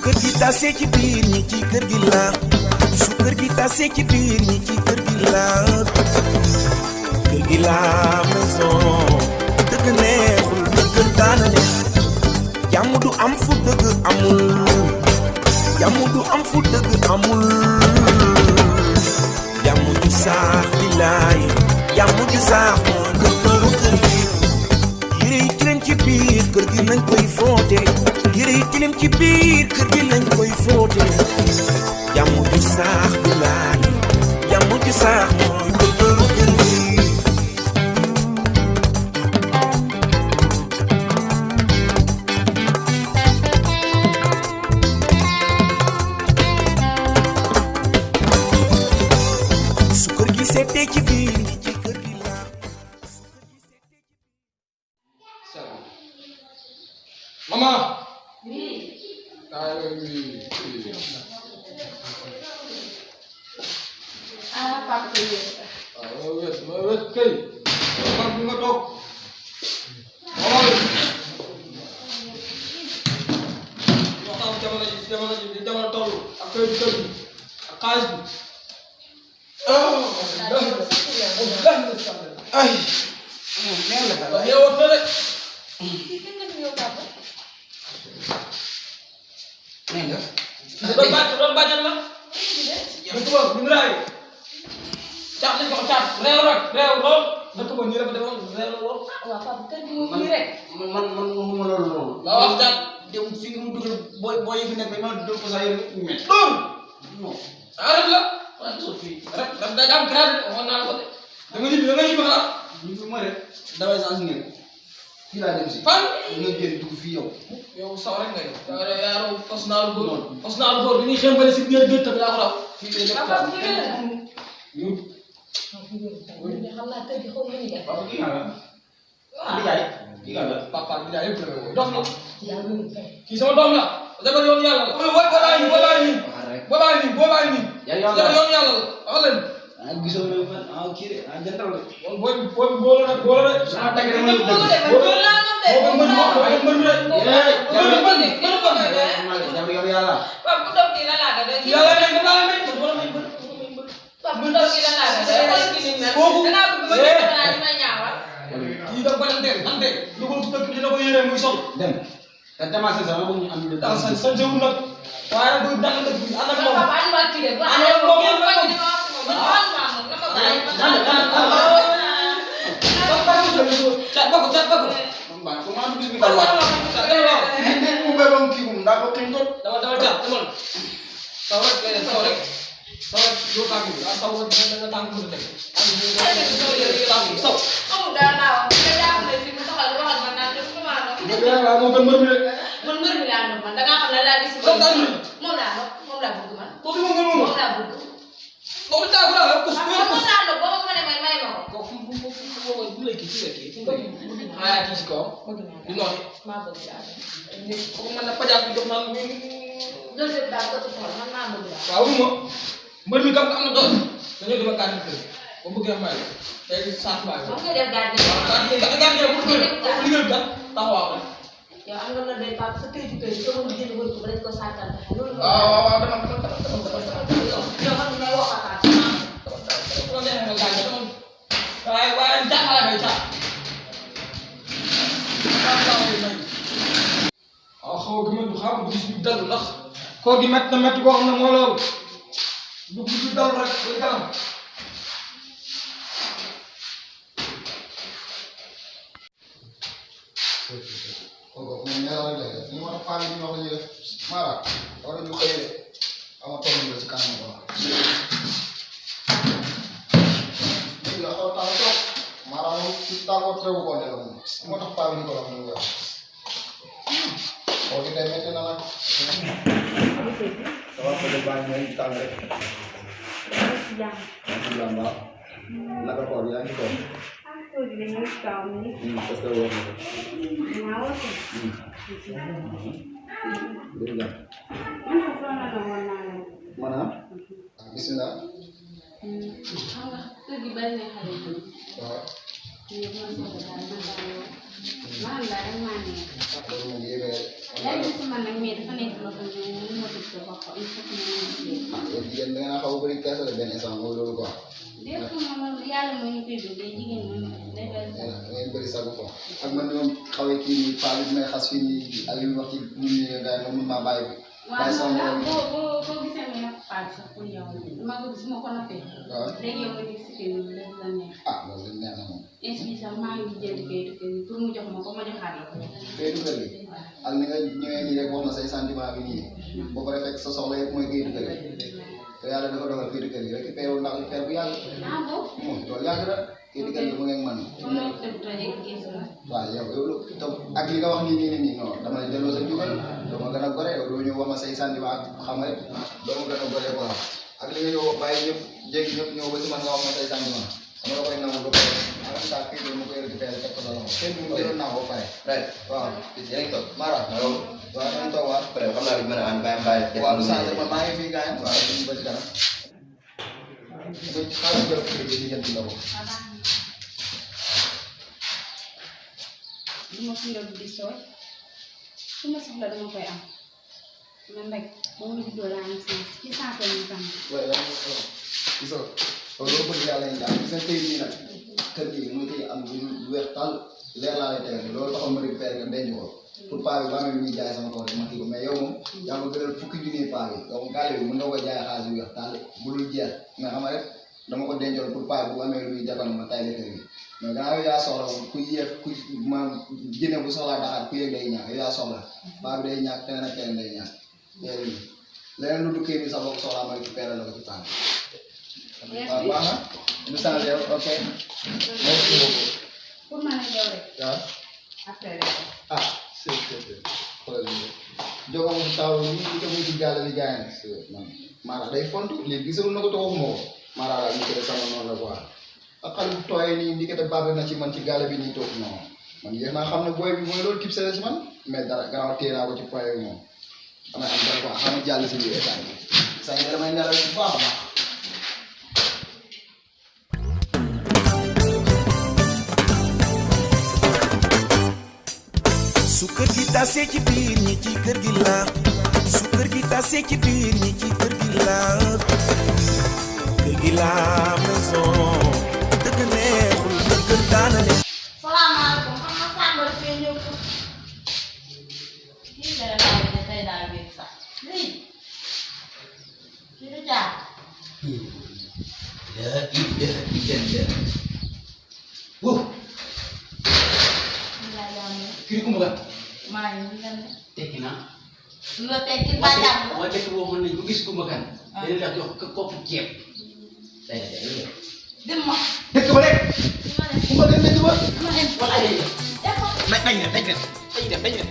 kër gi tasee ci biir ñi ci kër gi la su kër gi tasee ci biir ñi ci kër gi la kër gi la maison dëgg neexul dëgg daana ne jàmm du am fu dëgg amul jàmm du am fu dëgg amul jàmm ju saax billaay jàmm ju saax moo dëgg kër gi yére yi tilim ci biir kër gi lañ koy fóote yére yi tilim ci biir kër gi lañ koy fóote jàmm ju saax billaay jàmm ju saax mooy dëgg kër gi seetee ci biir ñi ci kër gi la mama papa kay wet kay papa nga toog waxtaan jamono toll ak kër gi ak xaalis bi ay yow na rek doon bàjjan la dëkk ba ñu raay caat lañ ko caat réew rek réew lool dëkk ba ñu la ko defoon réew lool waaw papa kër gi moom nii rek man waxuma loolu noonu la wax caat dem fi nga mu dugal booy yi fi nekk ma dugal ko sa yére ñu met lool non arrête la rek da am grade waxoon naa la ko de da nga ñibbi xalaat ñu fi ma rek daway sans ngeen fii laa dem si fan nga génn dugg fii yow saw rek nga def yaaro fas naa lu góor bi ñuy xembale si biir gëtt yaa ko raw fii lay def ñu xam naa kër gi xaw ma ni def papa kii nga la kii nga la papa bi daa yëpp la dox na kii sama doom la jabar yoon yàlla la boobaay nii yoon yàlla la wax leen ah gisoo ne fan ah kii de ah jantal de booy boolo nag sama tagg dama la dëgg yàlla papa bu doom kii la laa da yàlla may nga may papa bu doom kii la laa da dangaa bëgg ma def naa di ma ñaawal kii da ko ante dugal ko dëkk dina ko yére muy sol dem te demassé sama bu ñu am de dans sa jëw nag waaye bu dal dëkk bi ànd ak moom papa andi ma kii de bu cat ba ko mbaa ko ma bis bi dal wa mu bebam kii mu nda ko kin ko dama cat demal saw rek yo ka bi saw da tang ko def saw amul dara naa wax nga jàpp ne fi mu taxal waxal man naan def ko maa no ya mo kan mbër mi rek man mbër mi laa man da nga xam ne laa gis moom laa bëgg man ko bi mo ngam mo laa bëgg ko ta ko la ko moom laa no boo ma ne may ma ko bu lay kii aya ci ko di non maa bëgg laa ko man na pajak bi dox na do def daal ko xool man maa bëgg laa waaw mo mbër mi kam am na doon dañu dama ka def ko bëgg may tay saat ba ko nga def garde garde bu ko liggéey ka taxaw yow am nga la day pap sa këy ci ko mo jënd wër ko ba dañ ko saatal loolu waaw dama yow xam nga waxata ko ne nga garde waaye jaxala bay ta xaw gëma du xam bis bi dal ndax koor gi met na met boo xam ne moo loolu du dal rek ba kanam kooku moom ñaar rek lay def li ma faa ñu wax def mara wala ñu xëyee ama toll la ci kanam ko ñu la xaw taw toog mara moom ci tàggoo teewu ko nelaw moom moo tax paa bi ñu ko wax mu wax kooku day metti na nag sama ko de baa ñu tàng rek jàmm ba naka ko yaa ngi ko parce que wax na mana bismillah xam nga kër gi bari na xale waaw Iya, masuk ke dalam tayo. Mahal barang mana? Ako mo yebe. Dahil sa manang may dapat na ito yung motif ko ako. Isa ko na Di yan nga nakaubulit ka sa ben isang ulo ko. Dia ko naman yala mo yung pido. Jigin mo. Ngayon bari sago ko. Ak man moom xawé ki palit may xas fi ni Aliou wax ci ñu nga mo ma baye. Baye sama Waaw boo gisee may paal sax pour yow dama ko gis moo ko nappee léegi yow nga gis si kër yi la neex ah loolu neex na moom. inspi sax maa ngi jënd kayitu kër yi pour mu jox ma ko ma joxaat la ko. Kayitu kër gi ak ni nga ñëwee nii rek wax na say sentiment bi nii boo ko defee sa soxla yëpp mooy kayitu kër gi te yàlla dafa dogal kayitu kër gi rek récupéré wu ndax récupéré bu yàgg. Ah bon? Moom loolu yàgg na kayitu kër gi mu ngeen man. Waaw yow ak li nga wax nii non dama lay delloo sa njukkal doo ma gën a gore yow doo ñëw wax ma say sentiment ak xam rek doo ma gën a gore quoi ak li nga ñëw bàyyi ñëpp jéggi ñëpp ñëw ba si man nga wax ma say sentiment dama la koy nangu ba pare en même temps kii bi ma koy récupéré teg ko sa loxo kenn du jëloon naa ko ba pare. Waaw yaa ngi toog. Mara waaw nañ toog waaw. Après xam naa ne mën a am bàyyi. waaw Sadio man maa ngi fi gaañ waaw ñu ba ci kanam. xaaral jërëjëf kër gi jënd la ko. Duma fi ndox di sooy su ma soxla dama koy am man nag ba mu juddoo laa am sens ci saako ñu tam waaw yaa ngi ko gisoo loolu bëgg yàlla ñu daal gis nga tey jii nag kër gi mu ngi am lu weex tàll leer laa lay tegal loolu taxaw ma récupéré nga denc ko pour paa bi ba amee lu ñuy jaay sama kaw rek ma kii ko mais yow moom yaa ma gënal fukki junni paa bi yow gaale bi mën nga ko jaay xaalis yu weex tàll bu dul jeex mais xam nga rek dama ko dencoon pour paa bu amee lu ñuy jàppal ma tay la kër gi mais gannaaw yow yaa soxla woon ku yéeg ku maanaam jëne bu soxlaa Dakar ku yéeg day ñàkk yow yaa soxla paa bi day ñàkk keneen ak keneen day ñàkk léegi leneen lu dukkee bi sax boo ko soxlaa ma récupéré la ko ci paa bi waaw baax na du changé ok merci beaucoup pour ma ne yow rek waaw après rek ah c'est xoolal lii jogo mu taw ni li ko mu ci gaale li gaay man Mara day fontu léegi gisul na ko taxawu ma ko Mara la ñu ko sama noonu la quoi ak xale bu tooyee nii ndikete baabe na ci man ci gaale bi nii toog non man yéex naa xam ne booy bi mooy loolu type sele si man mais dara gannaaw téye naa ko ci point bi moom damay am dara quoi xam nga jàll si biir état bi saa yi damay nelaw bu baax a baax su kër gi tasee ci biir ñi ci kër gi la su kër gi tasee ci biir ñi ci kër gi la kër gi la maison dëgg neexul dëgg daanale. Salaamaaleykum xam nga Samba dafay ñëw pour kii nga daal di tey daal di sax lii kii du jaar. Kiri kumba kan? maa ngi nii lan la. Tekki naa. lu la tekki ba jàmm. Waa dëkk boo xam ne bu gis kumba kan. Dañu la jox ko kopp ceeb. Dem ma. Dëkk ba rek. ma ne Kumba dem dëkk ba. ma ne. Wala ay. D'accord. Dañ dem.